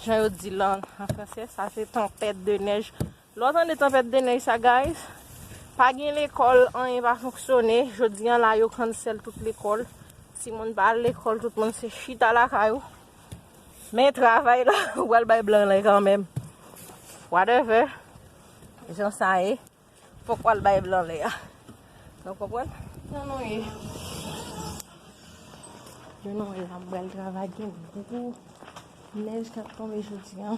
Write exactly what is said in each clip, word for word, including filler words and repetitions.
Jan yo di l an, an fransè, sa se tanpèt de nèj. Lè w tande tanpèt de nèj sa, guys, pa gen lekòl, anyen pa fonksyone. Jodi a la, yo cancel tout lekòl. Timoun pa al lekòl, tout moun se chita lakay ou. Men travay la, ou pral bay blan lè kanmenm. Whatever. Jan sa ye. Fòk w al bay blan lè a. Nou konprann? Jan nou ye. Jan nou ye la, m pral travay, gen gwo nèj k ap tonbe jodi a.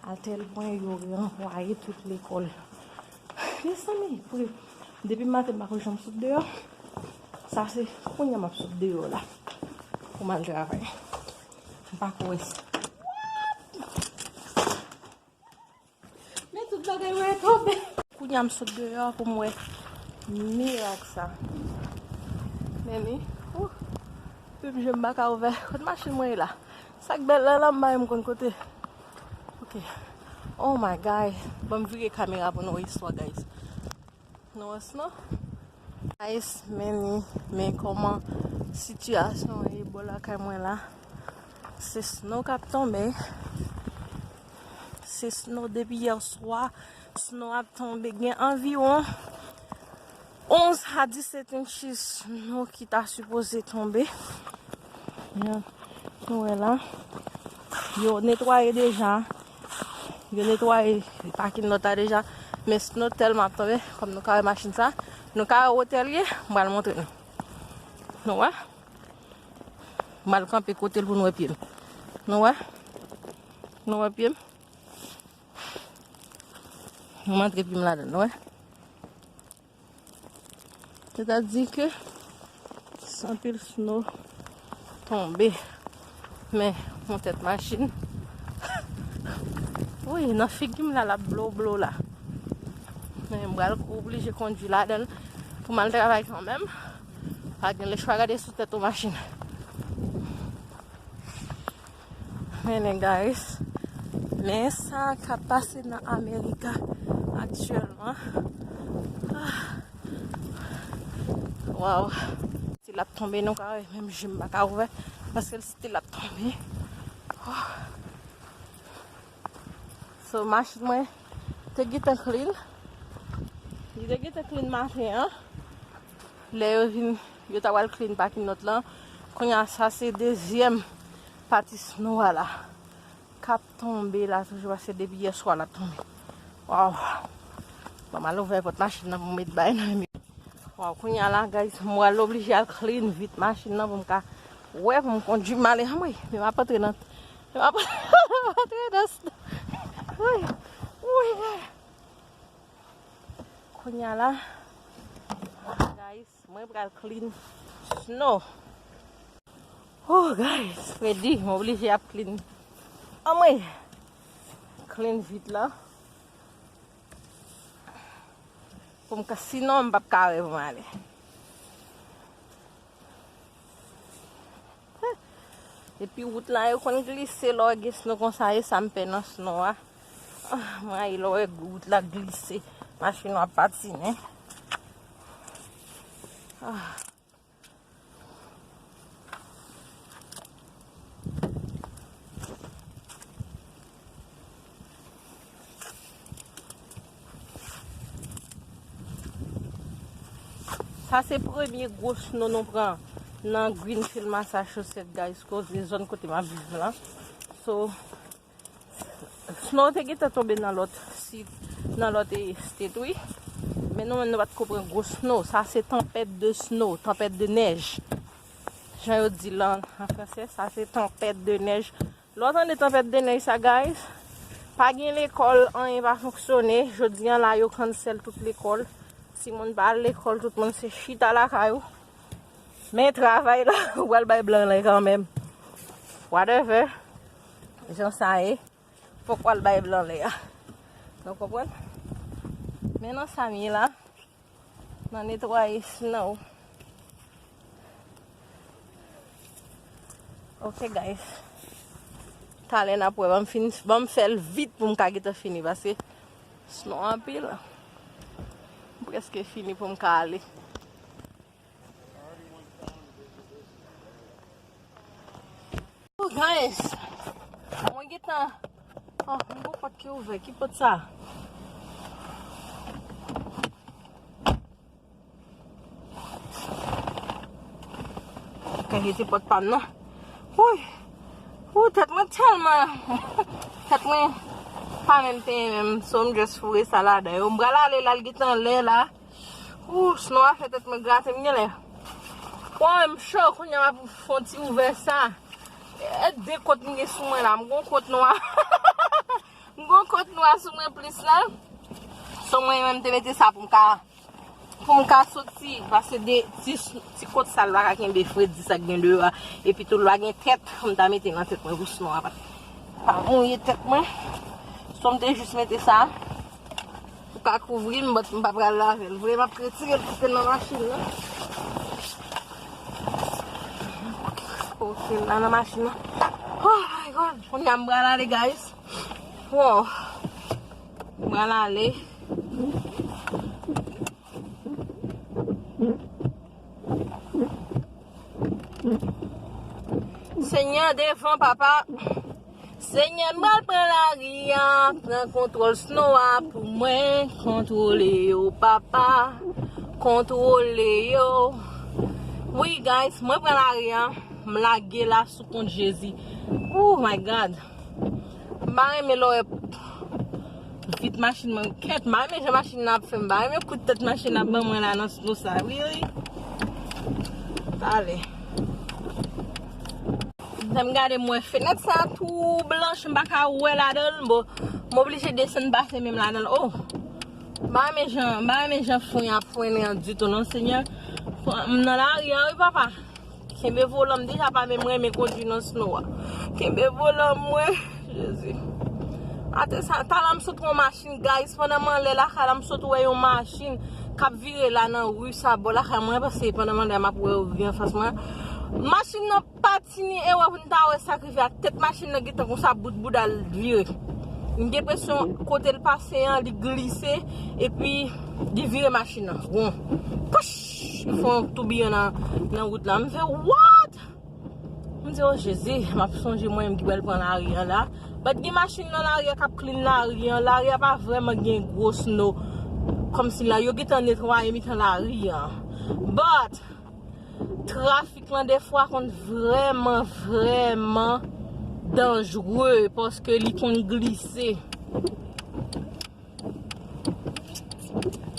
A tèl pwen yo ranvwaye tout lekòl. Mezanmi, pou, depi maten m pa ko janm sot deyò. Sa se kounye a m ap sot deyò la. Pou m al travay. M pa ko wè sa. Men tout bagay mwen tonbe. Kounye a m sot deyò pou m wè mirak sa. Men li, ouh, menm je m pa ka ouvè. Kot machin mwen ye la? Sa k bèl la, la m pa menm konn kote. Ok. Oh my God. Ban m vire kamera pou nou wè istwa, guys. Nou wè snow? Guys, men ni, men kòman sitiyasyon ye bò lakay mwen la. Se snow k ap tonbe. Se snow depi yè swa. Snow ap tonbe. Gen anviwon onz a disèt inches snow ki ta sipoze tonbe. Ya, nou wè la. Yo netwaye deja. Yo netwaye pakin lòt la deja. Men snow tèlman ap tonbe, kòm nou ka wè machin sa. Nou ka wè wotè l ye, m pral montre nou. Nou wè? M pral kanpe kote l pou nou wè pye m. Nou wè? Nou wè pye m? M antre pye m ladan l, nou wè? Sètadi ke se anpil snow tonbe. Men, yon tèt machin. Wi, nan figi m la, l ap blow, blow la. Men, m pral oblije kondui ladan l pou m al travay kanmenm. Pa gen lechwa gade sou tèt yon machin. Men, guys, men sa k ap pase nan Amerika aktyèlman. Ah. Waw. Still ap tonbe, nou ka wè, menm je m pa ka ouvè, paske l still ap tonbe. Oh. So, machin mwen te gentan clean. Li te gentan clean maten an. Lè yo vin, yo ta pral clean pakin lòt lan. Kounye a, sa se dezyèm pati snow a la. K ap tonbe la toujou, paske depi yè swa l ap tonbe. Waw. Bon, m al ouvè pòt machin nan pou m met bagay nan men. Waw, kounye a la, guys, m pral oblije al clean vit machin nan pou m ka wè, pou m kondui m ale. Anmwey, men m ap antre nan, men m ap antre nan snow. Wi, wi, guys. Kounye a la, guys, mwen pral clean snow. Oh, guys, fredi, m oblije ap clean. Anmwey! Clean vit la. Pou m ka, sinon, m p ap ka wè pou m ale. Epi wout la, yo konn glise lè w gen snow konsa, e sa m pè nan snow a. Ah, m rayi lè w wè wout la glise. Machin w ap patinen. Ah. Sa se premye gwo snow nou pran nan Greenfield, Massachusetts, guys, kote zòn kote m ap viv la. So, snow te gentan tonbe nan lòt sit, nan lòt, eh, state, wi. Men nou menm nou pa t ko pran gwo snow. Sa se tanpèt de snow, tanpèt de nèj. Jan yo di l an, an fransè, sa se tanpèt de nèj. Lè w tande tanpèt de nèj sa, guys, pa gen lekòl, anyen pa fonksyone. Jodi a la, yo cancel tout lekòl. Timoun pa al lekòl, tout moun se chita lakay ou. Men travay la, ou pral bay blan lè kanmenm. Whatever. Jan sa ye. Fòk w al bay blan lè a. Nou konprann? Men nan sa m ye la. Nan netwaye snow. Ok, guys. Talè n ap wè. Ban m fin, ban m fè l vit pou m ka gentan fini, paske snow anpil. M prèske fini pou m ka ale. Oh, guys, mwen gentan Oh, yon pòt ki ouvè. Ki pòt sa? Kage se pòt pa m nan. Wouy. Wou, tèt mwen tèlman. Tèt mwen pa menm penyen menm. So, m just foure sa ladan yo. M pral ale la, l gentan lè la. Wou, snow a fè tèt mwen grate m genlè. Wouy, m cho, kounye a m ap fè yon ti ouvè sa. E de kot m gen sou mwen la. M gon kot nwa. M gon kot nwa sou mwen plis la. So, mwen menm te mete sa pou m ka Pou m ka soti, paske de, ti, ti kot sal pa ka kenbe fredi sa k gen deyò a. Epi tou, l pa gen tèt, m ta mete nan tèt mwen pou snow a pa, pa mouye tèt mwen. So, m te jis mete sa pou ka kouvri m, but m pa pral lave l vre. M ap retire l kite l nan machin nan. Ok, l la nan machin nan. Oh my God! Kounye a m pral ale, guys. Wow! M pral ale. Senyè, devan, papa. Senyè, m pral pran lari a, pran kontwòl snow a pou mwen. Kontwole yo, papa. Kontwole yo. Wi, guys, mwen pran lari a. M lage la sou kont Jezi. Oh my God. M pa renmen lè w wè vit machin mwen. Kèt, m pa renmen jan machin nan ap fè m. M pa renmen kout tèt machin nan ap ban mwen la nan snow sa. Wi, wi. Pale. Lè m gade, m wè fenèt sa tou blanch, m pa ka wè ladan l. Bon, m oblije desann pase menm ladan l. Oh! M pa renmen jan, m pa renmen jan fren ap frennen an ditou non, Senyè. M nan lari a, wi, papa. Kenbe volan m, deja pa menm renmen kondwi nan snow a. Kenbe volan mwen, Jezi. Atè sa, talè m sot wè yon machin, guys, pandan m anlè lakay la, m sot wè yon machin k ap vire la nan ri sa, bò lakay mwen, paske pandan m anlè a, m ap wè ri anfas mwen. Machin nan pa ti ni erè pou n ta wè sa k rive a. Tèt machin nan gentan konsa bout bouda l vire. M gen enpresyon kote l pase an, li glise, epi li vire machin nan won. Pouch! Li fè yon toubiyon nan, nan wout la. M fè, what? M di, oh Jezi, m ap sonje mwen menm ki pral pran lari an la. But gen machin nan lari a k ap clean lari an. Lari a pa vrèman gen gwo snow. Kòmsi la, yo gentan netwaye mitan lari an. But, trafik lan defwa konn vrèman, vrèman danjre paske li konn glise.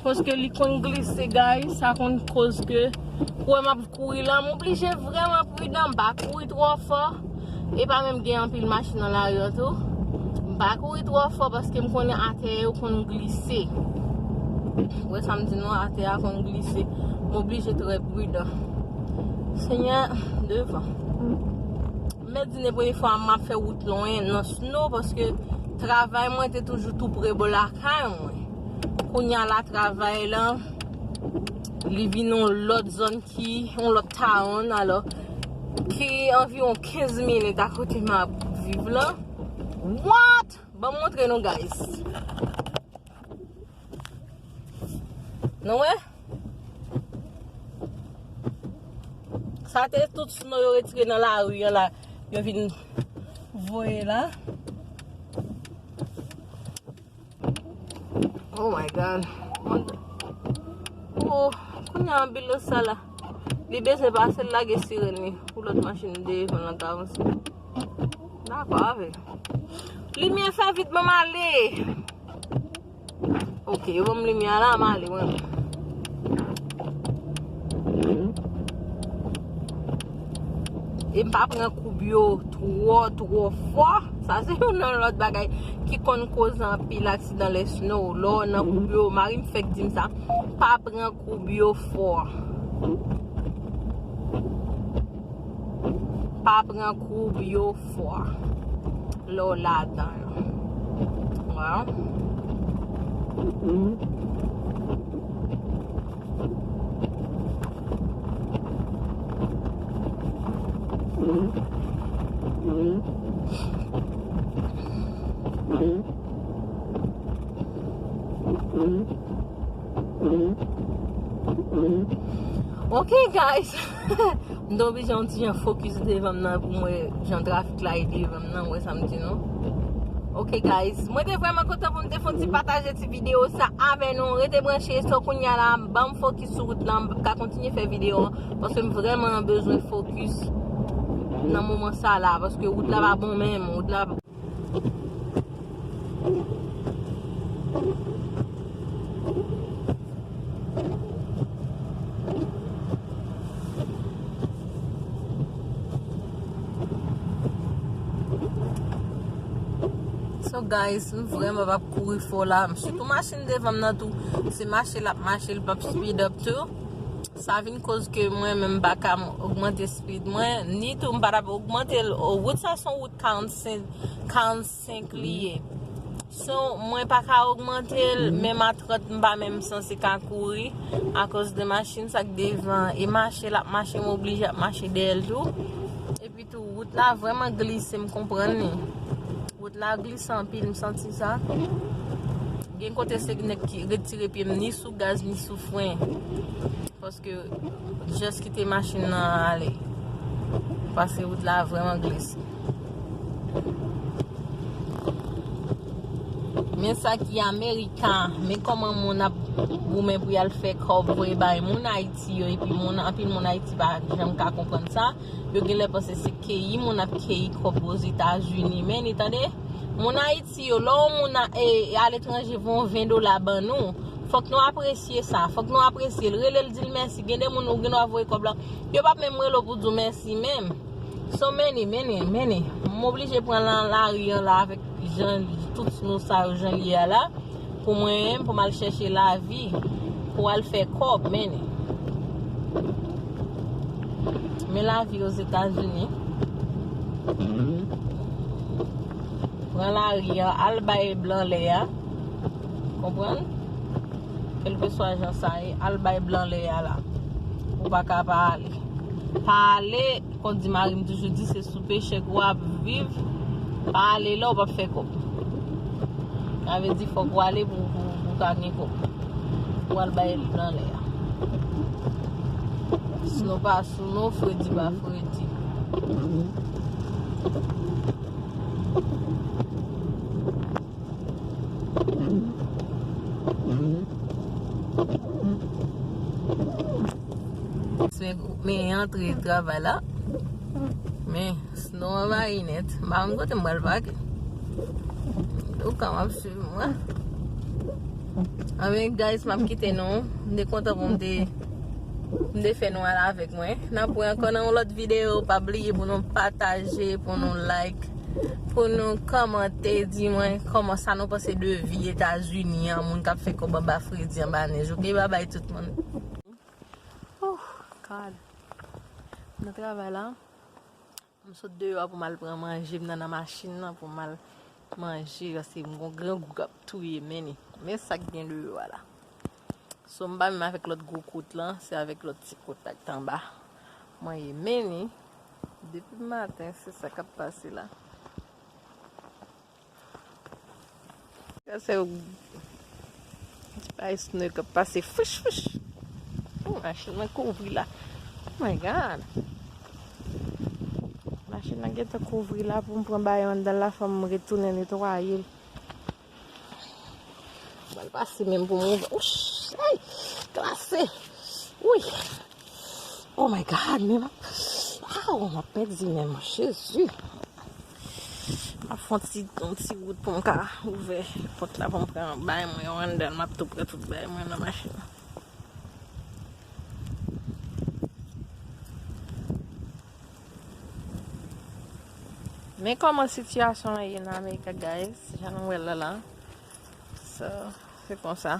Paske li konn glise, guys, sa konn koz ke, ou wè m ap kouri la, m oblije vrèman pridan, m pa kouri twò fò. E pa menm gen anpil machin nan lari an tou. M pa kouri twò fò paske m konnen atè yo konn glise. Ou wè sa m di nou, atè a konn glise. M oblije trè pridan. Senyè, devan. M mèt di, se premye fwa m ap fè wout lwen nan snow, paske travay mwen te toujou tou pre bò lakay mwen. Kounye a la, travay lan, li vin yon lòt zòn ki, yon lòt town, alò, ki anviwon kenz minit a kote m ap viv lan. What? Ban m montre nou, guys. Nou wè? Sa te tout snow yo retire nan lari an la. Yo vin voye la. Oh my God. Oh, kounye a anbilans sa la. Li bezwen pase l lage siren li pou lòt machin devan lan ka avanse. Dakò avè l. Limyè fè vit, ban m ale. Ok, yo ban m limyè a la, m ale mwen. E m pa pran koub yo twò, twò fò. Sa se youn nan lòt bagay ki konn koze anpil aksidan lè snow. Lè w nan koub yo, mari m fèk di m sa. Pa pran koub yo fò. Pa pran koub yo fò lè w ladan yo. Wè. Ok, guys. M te oblije yon ti jan fokis devan m nan pou m wè jan trafik la ye devan m nan, w wè sa m di nou. Ok guys, mwen te vrèman kontan pou m te fè yon ti pataje ti videyo sa avè nou. Rete branche, so kounye a la, ban m fokis sou wout lan, m p ap ka kontinye fè videyo an, paske m vrèman bezwen fokis nan moman sa la, paske wout la pa bon menm, wout la. So guys, m vrèman p ap kouri fò la. Sitou machin devan m nan tou, se mache l ap mache, l p ap speed up tou. Sa vin koz ke mwen menm m pa ka ogmante speed mwen, ni tou m pa t ap ogmante l. O, wout sa se yon wout karannsenk, karannsenk li ye. So, mwen pa ka ogmante l, menm a trant m pa menm sanse ka kouri akoz de machin sa k devan e mache l ap mache, m oblije ap mache dèyè l tou. Epi tou, wout la vrèman glise, m konprann li. Wout la glise anpil, m santi sa. Gen kote se nèg ki retire pye m ni sou gaz ni sou fren. Paske just kite machin nan ale. Paske wout la vrèman glise. Men sa ki Amerika, men kòman moun ap goumen pou y al fè kòb voye bay moun Ayiti yo, epi moun, anpil moun Ayiti pa janm ka konprann sa. Yo genlè panse se keyi moun ap keyi kòb Ozetazini. Men ni tande, moun Ayiti yo, lè yon moun a, e, aletranje voye yon ven dola ban nou, fòk nou apresye sa, fòk nou apresye l. Rele l, di l mèsi. Gen de moun ou gen dwa voye kòb la, yo p ap menm rele w pou di w mèsi menm. So, men ni, men ni, men ni. M oblije pran lan lari an la avèk jan tout nou sa yo, jan li ye a la. Pou mwen menm, pou m al chèche lavi, pou al fè kòb, men. Men lavi Ozetazini. Pran lari an, al bay blan lè a. Konprann? Kèlkeswa jan sa ye, al bay blan lè a la. Ou pa ka pa ale. Pa ale. Kòm di mari m toujou di, se sou peche ke w ap viv, pa ale la w p ap fè kòb. Sa vle di fòk ou ale pou, pou, pou w ka gen kòb. Ou al bay blan lè a. Snow pa snow, fredi pa fredi. Men, men antre travay la. Men, snow anvayi nèt. M pa konn kote m pral pake. Touka, m ap swiv mwen. Anben, guys, m ap kite nou. M te kontan pou m te, m te fè nou al avèk mwen. N ap wè ankò nan yon lòt videyo. Pa bliye pou nou pataje, pou nou like. Pou nou kòmante, di mwen kòman sa nou panse de vi Etazini an, moun k ap fè kòb anba fredi, anba nèj, ok? Babay tout moun. Oh, God. Nan travay la, m sot deyò a pou m al pran manje, m nan, nan machin nan pou m al manje, paske m gon grangou k ap touye m, men, men sa k gen deyò a la. So, m pa menm avèk lòt gwo kout lan, se avèk lòt ti kout la k t anba mwen ye. Men ni, depi maten, se sa k ap pase la. Sa se yon ti bagay snow k ap pase fouch, fouch. Oh, machin nan kouvri la. Oh my God. Machin nan gentan kouvri la pou m pran bagay anndan la, fò m retounen netwaye l. Mwen pase menm pou m ouvè. Ouch, ay, glase. Wi. Oh my God, men m ap, aw, m ap pèdi menm, Jezi. M ap fè yon ti, yon ti wout pou m ka ouvè pòt la pou m pran bagay mwen yo anndan. M ap tou pran tout bagay mwen nan machin nan. Men kòman sitiyasyon an ye nan Amerika, guys, jan nou wè l la la. So, se konsa.